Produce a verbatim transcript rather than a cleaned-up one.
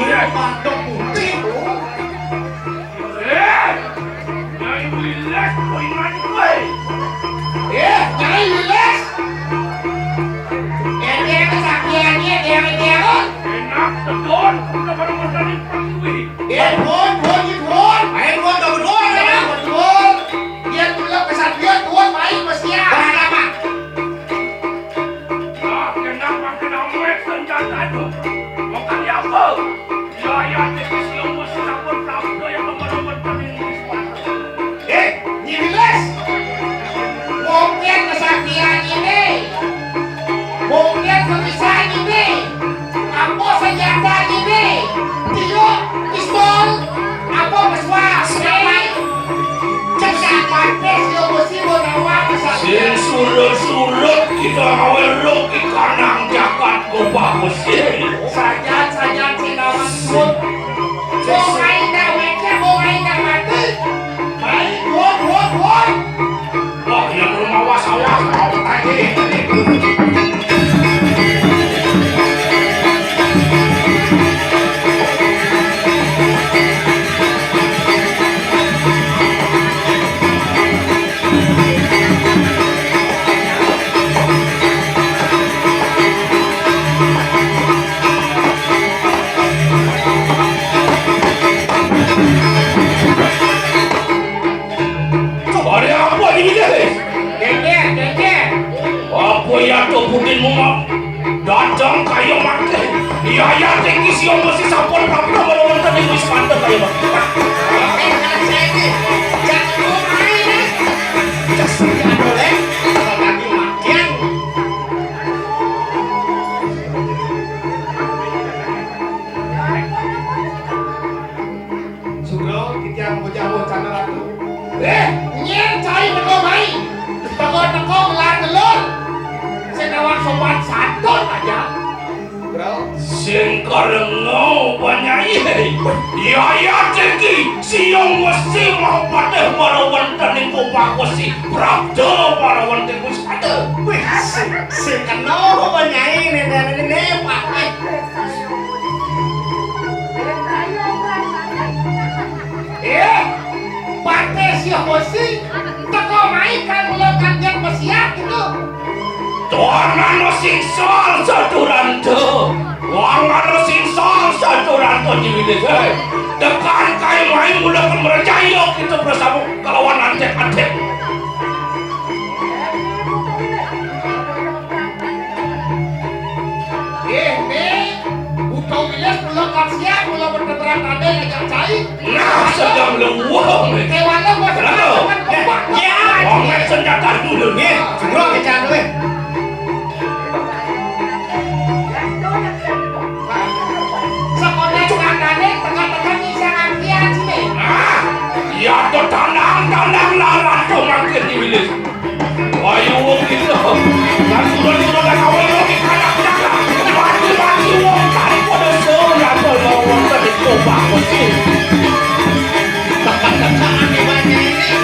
Batok putih, Bu. Eh, Nyai Wilis, kok ingat gue? Eh, Nyai Wilis. Eh, dia kesaktiannya, dia, dia, dia. Enak, tedon, udah pada masalah pergi. Eh, bon, bon, bon. Ayo, bon, kamu bon, ya. Bon. Dia tuh kesaktian, bon, main, mesti ya. Bahasa apa? Ah, kenapa kena wet senjata itu? Makanya apa? Ya, ya, jadi siung mesti lapor Prabu yang kemana-mana dari Inggris. Eh, Nyi Wilis. Mungkin kesaktian ini. Mungkin kebiasaan ini. Apa senjata ini? Tiup, pistol, apa pesuas? Siapa? Cekak mati siung mesti bawa kesaktian. Sing surut-surut kita ngawelok ikanang jagat gobak mesin. Sajan, sajan, sing ngawang surut. Wong aing dah wécéh, wong aing dah mati. Baik, won, won, won. Wah, yang belum awas, awas, awas, tadi. Ada apa di sini? Geger, geger. Apa ya tuh putihmu, Mak? Datang kayu mati. Iya, iya, tinggi siung mesti sampun Prabu melawan tadi wis mantep kayu mati. Eh, jangan saya ini. Jangan mau main, eh. Cek sini ada, eh. Kalau lagi makian. Sugro, titiang bocah-bocah ratu. Eh, nyén cai teko mai. Teko-teko ngelar telur. Sing nawang sopan santun aja. Bro. Sing karenga, Pak Nyai. Iya, iya, tinggi. Siung mesti mau patih marawan tening kopak wesi. Prapta marawan tening wesi. Aduh. Wih, sing, sing kena, Pak Nyai, nenek-nenek, Pak. Eh, Patih Siah Wesi, teka mai kan mula kanjeng pesiat gitu. Tuan anu sing sol saduranta. Wong anu sing sol saduranta diwilih. Hei, tekan kae mai mula kan merjaya kita bersama kelawan antek-antek. Eh, Ning, buta wilis mula kan siap, mula berteberan tanding ngajak cai. Nah, sedang leweng, Ning. Kewala bos. Kenapa? Wong main senjata dulu, Ning. Jumlah kecak, Ning. Sekolah tandane tengah-tengah ngisang antrian sini. Ah, ya, tuh tandang, tandang larat tuh makin diwilis. Ayo, wong gitu. Dan sudah, sudah, dan awal lagi kanak jaga. Mati, mati, wong tarik pada seorang lawan tadi coba, wong sih. Tekan-tekan nih banyak ini.